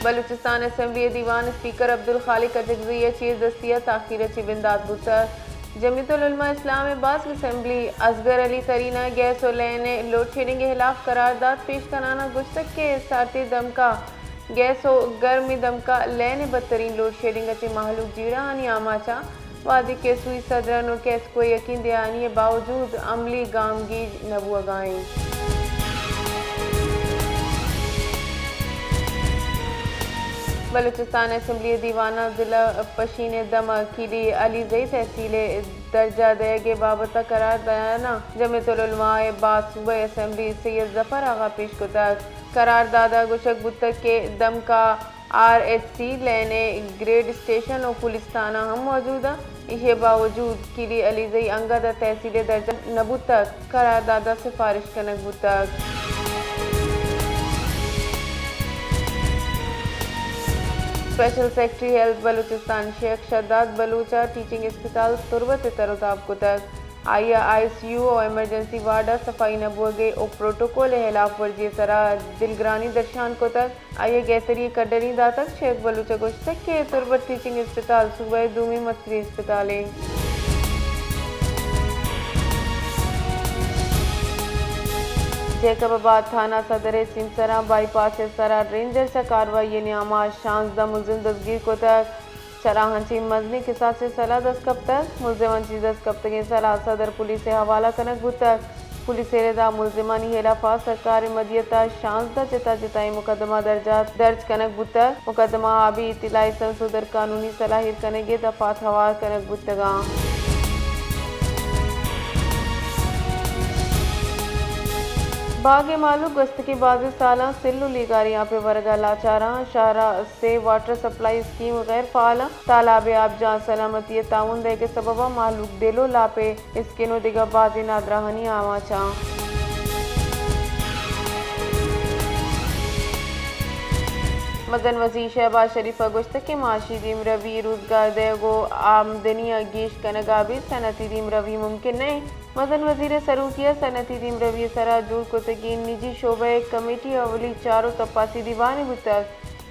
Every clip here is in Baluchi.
بلوچستان اسمبلی ءِ دیوان اسپیکر عبدالخالق اچکزئی ءِ چیر دستی ءَ تاخیر ءَ چہ بندات بوتگ۔ جمعیت العلماء اسلام ءِ باسک اسمبلی اصغر علی ترین ءَ گیس ءُ لین ءِ لوڈ شیڈنگ ءِ ہلاف قرارداد پیش کنان ءَ گوشتگ کہ سارتی دمکا گیس ءُ گرمی دمکا لین ءِ بدترین لوڈ شیڈنگ ءَ چہ مہلوک جیڑہانی آماچ ءَ وہدے کہ سوئی سدرن ءُ کیسکو ءِ یقین دہانی ءِ باوجود عملی گامگیج نہ بوہگا انت۔ بلوچستان اسمبلی ءِ دیوان ءَ ضلع پشین ءِ دم ءَ کیلی علیزئی تحصیل ءِ درجہ دئیگ ءِ بابت ءَ قرار دیان ءَ جمعیت العلماء ءِ باسک صوبائی اسمبلی سید ظفر آغا پیش کتگ۔ قرارداد ءَ گوشگ بوتگ کہ دمکا آر ایچ سی لین ءِ گریڈ اسٹیشن ءُ پولیس تھانہ ہم موجود انت۔ ایشی ءِ باوجود کیلی علیزئی انگت ءَ تحصیل ءِ درجہ نہ بوتگ، قرارداد ءَ سفارش کنگ بوتگ۔ اسپیشل سیکرٹری ہیلتھ بلوچستان شیخ شداد بلوچ ءَ ٹیچنگ اسپتال تربت ءِ تر ءُ تاب کتگ۔ آئی ءَ آئی سی یو ءُ ایمرجنسی وارڈ ءَ صفائی نہ بوہگ ءِ ءُ پروٹوکول ءِ ہلاف ورزی ءِ سرا دلگرانی درشان کتگ۔ آئی ءَ گہتری ءِ کڈنی داتگ۔ شیخ بلوچ ءَ گوشتگ کہ تربت ٹیچنگ اسپتال صوبہ ءِ دومی مستریں اسپتالے۔ جیکب آباد تھانہ صدر ءِ سیمسراں بائی پاس ءِ سرا رینجر چہ کاروائی ءِ نیام ءَ شانزدہ ملزم دزگیر کتگ۔ چراہاں چہ مزنیں کساسیں سلاہ دست کپتگ۔ ملزماں چہ دست کپتگیں سلاہ صدر پولیس ءِ حوالہ کنگ بوتگ۔ پولیس ءِ ردا ملزمانی ہلاف ءَ سرکار ءِ مدیت ءَ شانزدہ جتا جتائیں مقدمہ درجات، درج کنگ بوتگ۔ مقدمہ ءَ آبی اطلاعی سنس ءُ در قانونی سلاہ ایر کنگ ءِ دفعات ہوار کنگ بوتگ انت۔ باگ ءِ مہلوک گوستگیں بازیں سالاں سل ءُ لیگاری آپ ءِ ورگ ءَ لاچار انت۔ شہر ءَ سے واٹر سپلائی اسکیم غیر فعال انت۔ تالاب ءِ آبجاہ سلامتی ءِ تعاون دئیگ ءِ سبب ءَ مہلوک دل ءُ لاپ ءِ اسکن ءُ دگہ بازیں نادراہانی آماچ انت۔ مزن وزیر شہباز شریف ءَ گوشتگ کہ معاشی دیمروی، روزگار دئیگ ءُ آمدنی ءَ گیش کنگ ءَ ابید صنعتی دیمروی ممکن نہ انت۔ مزن وزیر ءِ سروکی ءَ صنعتی دیمروی ءِ سرا جوڑ کتگیں نجی شعبہ ءِ کمیٹی ءِ اولی چار ءُ تپاسی دیوانے بوتگ۔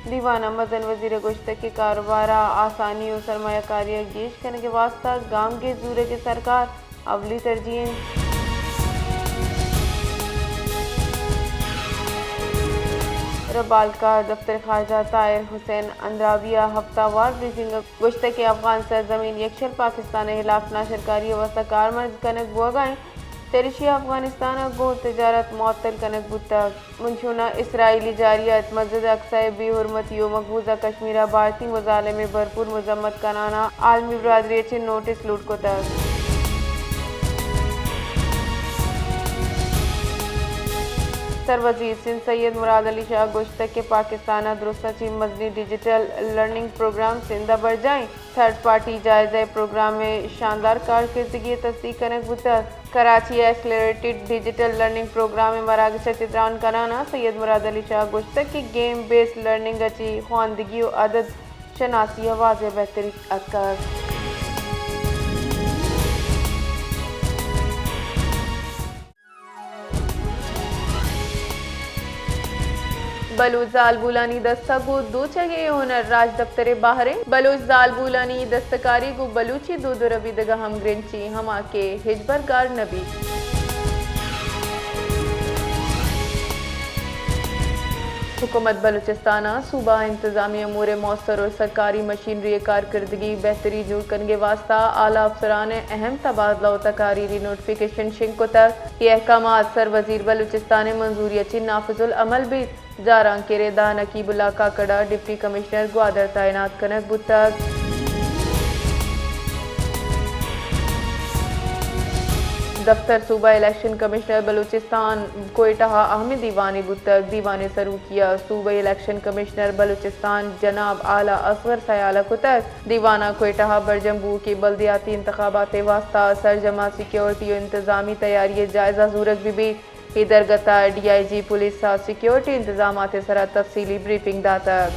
دیوان ءَ مزن وزیر ءَ گوشتگ کہ کاروبار ءَ آسانی ءُ سرمایہ کاری ءَ گیش کنگ ءِ واستہ گامگیج زورگ ءِ سرکار اولی ترجیح انت۔ ربالکار دفتر خارجہ طاہر حسین اندرابی ءَ ہفتہ وار بریفنگ ءَ گوشتگ کہ افغان سرزمین یکشل پاکستان ءِ ہلاف ناشرکاری ءِ واستہ کارمرز کنگ بوہگا انت، چریشی ءَ افغانستان ءَ گوں تجارت معطل کنگ بوتگ۔ منشون ءَ اسرائیلی جارحیت مسجد اقصی ءِ بے حرمتی ءُ مقبوضہ کشمیر ءَ بھارتی مظالم ءِ بھرپور مذمت کنان ءَ عالمی برادری ءَ چہ نوٹس لوٹ کتگ۔ سروزیر سندھ سید مراد علی شاہ ءَ گوشتگ کہ پاکستان ءَ درستاں چہ مزنیں ڈیجیٹل لرننگ پروگرام سندھ ءَ برجاہ انت۔ تھرڈ پارٹی جائزہ ءِ پروگرام ءِ شاندار کارکردگی ءِ تصدیق کنگ بوتگ۔ کراچی ءَ ایکسلریٹڈ ڈیجیٹل لرننگ پروگرام ءِ مراگش ءَ چہ تران کنان ءَ سید مراد علی شاہ ءَ گوشتگ کہ گیم بیسڈ لرننگ ءَ چہ خواندگی ءُ عدد شناسی ءَ واضح بہتری اتکگ۔ بلوچ زالبولانی دستگ ءُ دوچگ ءِ ہنر راجدپتر ءِ بہر انت۔ بلوچ زالبولانی دستکاری گوں بلوچی دود ءُ ربیدگ ءَ ہمگرنچی، ہما کہ ہچبر گار نہ بیت۔ حکومت بلوچستان ءَ صوبہ ءِ انتظامی امور ءِ موثر ءُ سرکاری مشینری ءِ کارکردگی بہتری جوڑ کنگ ءِ واستہ اعلی افسران ءِ اہم تبادلہ ءُ تقاریری نوٹیفکیشن شنگ کتگ۔ اے احکامات سر وزیر بلوچستان ءِ منظوری ءَ چہ نافذ العمل بیت۔ جارانکیر ءِ داں نقیب اللہ کاکڑ ءَ ڈپٹی کمشنر گوادر تعینات کنگ بوتگ۔ دفتر صوبہ الیکشن کمشنر بلوچستان کوئٹہ ءَ اہمیں دیوانے بوتگ۔ دیوان ءِ سروکی ءَ صوبہ الیکشن کمشنر بلوچستان جناب اعلی اصغر سیال ءَ کتگ۔ دیوان ءَ کوئٹہ ءَ برجم بوؤکیں بلدیاتی انتخابات ءِ واستہ سرجم ءَ سیکورٹی ءُ انتظامی تیاری ءِ جائزہ زورگ بہ بیت۔ اے درگت ءَ ڈی آئی جی پولیس ءَ سیکورٹی انتظامات ءِ سرا تفصیلی بریفنگ داتگ۔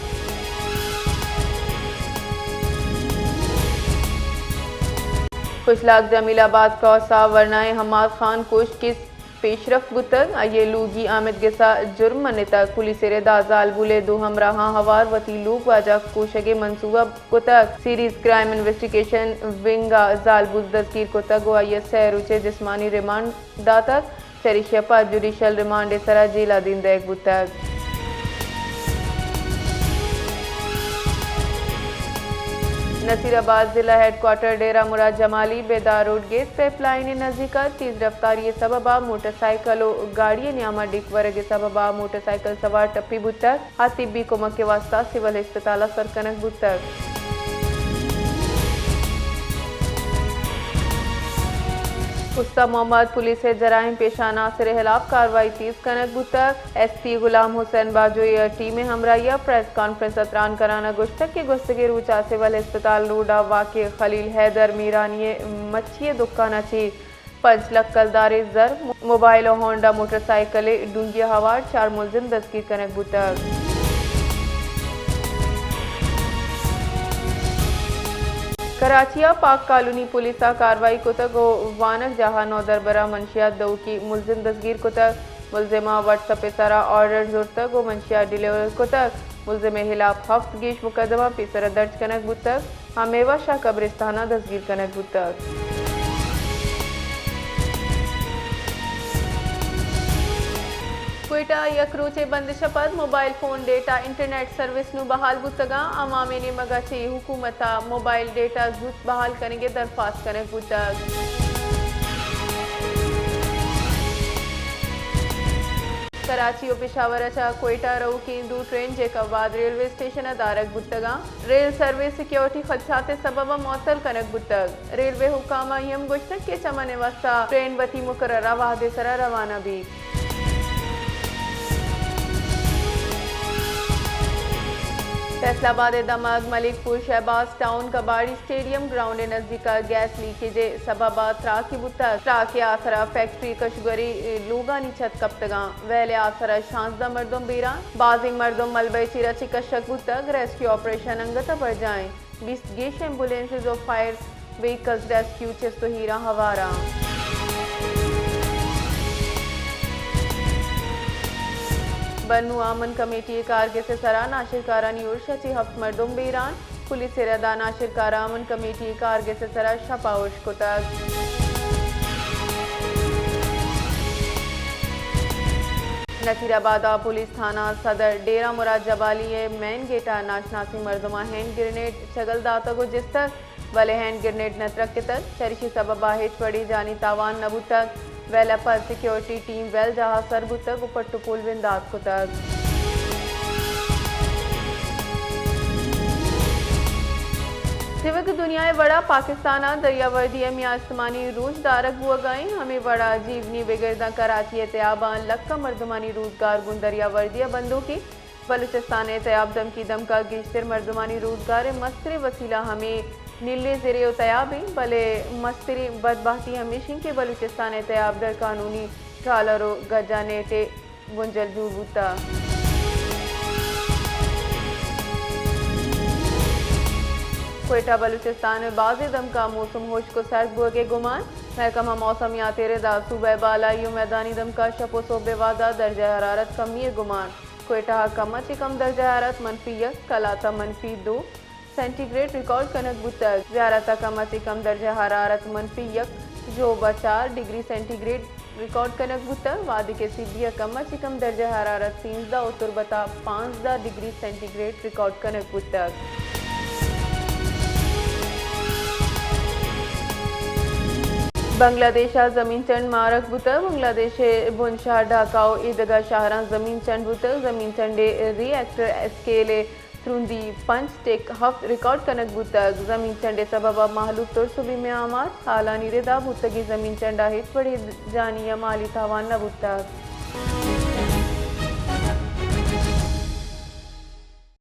کشلاگ جمیل آباد کراس ءَ ورنائیں حماد خان کش کیس پیشرفت بوتگ۔ آئی ء لوگی آمدگس ء جرم منتگ۔ پولیس ء رد ء زالبول ء دو ہمراہاں ہوار وتی لوگ واجہ کوشگ ء منصوبہ کتگ۔ سیریز کرائم انویسٹیگیشن ونگ ء زالبول دزگیر کتگ ء آئی ء سئے روچ ء جسمانی ریمانڈ داتگ۔ چریشی ء پد جوڈیشل ریمانڈ ء سرا جیل ء دیم دئیگ بوتگ۔ نصیر آباد ضلع ہیڈ کوارٹر ڈیرہ مراد جمالی بیدار روڈ گیس پائپ لائن ء نزیک ء تیز رفتاری ء سبب ء موٹر سائیکل ء گاڑی ء نیام ء ڈیک ورگ ء سبب ء موٹر سائیکل سوار ٹپی بوتگ ء طبی کمک ء واستہ سول ہسپتال ء سر کنگ بوتگ۔ استان محمد پولیس ء جرائم پیشہ ناصر ء ہلاپ کاروائی تیز کنگ بوتگ۔ ایس پی غلام حسین باجوئی ء ٹیم ء ہمراہی ء پریس کانفرنس ء تران کنان ء گوشتگ کہ گوستگیں روچ ء سول ہسپتال روڈ ء واقع خلیل حیدر میرانی ء مچی ء دکان ء چہ پنچ لکھ کلدارے زر، موبائل ء ہونڈا موٹر سائیکلے ڈونگی ء ہوار چار ملزم دستگیر کنگ بوتگ۔ کراچی ء پاک کالونی پولیس ء کاروائی کتگ ء وانگجاہ ء نودربر ء منشیات دئوکی ملزم دزگیر کتگ۔ ملزم ء واٹس اپ ء سرا آرڈر زرتگ ء منشیات ڈیلیور کتگ۔ ملزم ء ہلاپ ہفت گیش مقدمہ پیسر ء درج کنگ بوتگ۔ ہمے وش ء قبرستان ء دزگیر کنگ بوتگ۔ کوئٹہ ء یک روچے بندش ء پد mobile phone data internet service نوں بحال بوتگاں۔ عوام ء نیمگ ء چہ حکومت ء موبائل ڈیٹا زوت بحال کنگ ء درخواست کنگ بوتگ۔ کراچی و پشاور ء چہ کوئٹہ روکیں دو ٹرین جیکب آباد ریلوے اسٹیشن ء دارگ بوتگاں۔ ریل سروس سیکیورٹی خدشات ء سبب ء معطل کنگ بوتگ۔ ریلوے حکام ء اے ہم گوشتگ کہ چمن ء واستہ ٹرین وتی مقررہ وہد ء سرا روانہ بیت۔ فیصل آباد ء دمگ ملک پور شہباز ٹاؤن کباڑی اسٹیڈیم گراؤنڈ ء نزیک ء گیس لیکیج ء سبب ء تراکے بوتگ۔ تراک ء آسر ء فیکٹری کشگوری لوگانی چھت کپتگاں۔ ویل ء آسر ء شانزدہ مردم بیران، بازیں مردم ملبہ ء چیرا چہ کشگ بوتگ۔ ریسکیو آپریشن انگت ء برجاہ انت۔ بیست گیش ایمبولینسز و فائر وہیکلز ریسکیو چست و ہیراں ہوار آں۔ بنو امن کمیٹی ء کارگس ء سرا ناشرکارانی ارش ء چہ ہفت مردم بیران۔ پولیس ء ردا ناشرکار امن کمیٹی ء کارگس ء سرا شپ ء ارش کتگ۔ نصیر آباد ء پولیس تھانہ صدر ڈیرہ مراد جبالی ء مین گیٹ ء ناشناسیں مردماں ہینڈ گرنیڈ چگل داتگ و جستگ، بلے ہینڈ گرنیڈ نہ ترکتگ۔ چریشی سبب ء ہچ وڑیں جانی تاوان نہ بوتگ۔ ویل ء پد سیکیورٹی ٹیم ویل جاہ ء سر بوتگ و پٹ و پول بندات کتگ۔ تیوک دنیا ء وڑا پاکستان ء دریاوردی ء میان استمانی روچ دارگ بوگ ء انت۔ ہمے وڑا جیونی بگر داں کراچی ء تیاباں لکاں مردمانی روزگار گوں دریاوردی ء بندوک انت۔ بلوچستان ء تیاب دمکی دمکا گیشتر مردمانی روزگار ء مستریں وسیلہ ہمے نیلیں زرے و تیاب انت، بلے مستریں بدبہتی ہمیش انت کہ بلوچستان ء تیاب در قانونی ٹرالر و گجا نیٹ ء بنجل جوڑ بوتگ۔ کوئٹہ بلوچستان ء بازیں دمکا موسم ہشک و سرد بوگ ء گمان۔ محکمہ موسمیات ء ردا صوبہ ء بالائی و میدانی دمکا شپ و سہب ء وہدا درجہ حرارت کمی ء گمان۔ کوئٹہ ء کم ء چہ کم درجہ حرارت منفی یک، قلات ء منفی دو سینٹی گریڈ ریکارڈ کنگ بوتگ۔ زیارت ء کم ء چہ کم درجہ حرارت منفی یک، ژوب ء چار ڈگری سینٹی گریڈ ریکارڈ کنگ بوتگ، وہدے کہ سبی ء کم ء چہ کم درجہ حرارت سیزدہ و تربت ء پانزدہ ڈگری سینٹی گریڈ ریکارڈ کنگ بوتگ۔ بنگلہ دیش ء زمین چنڈ مارگ بوتگ۔ بنگلہ دیش ء بن شہر ڈھاکہ و ایدگہ شہراں زمین چنڈ بوتگ۔ زمین چنڈ ء ری ایکٹر اسکیل ء ترندی پنچ ٹک ہفت ریکارڈ کنگ بوتگ۔ زمین چنڈ ء سبب ء مہلوک ترس و بیم ء آماچ۔ حالانی ردا بوتگیں زمین چنڈ ء ہچ وڑیں جانی یا مالی تاوان نہ بوتگ۔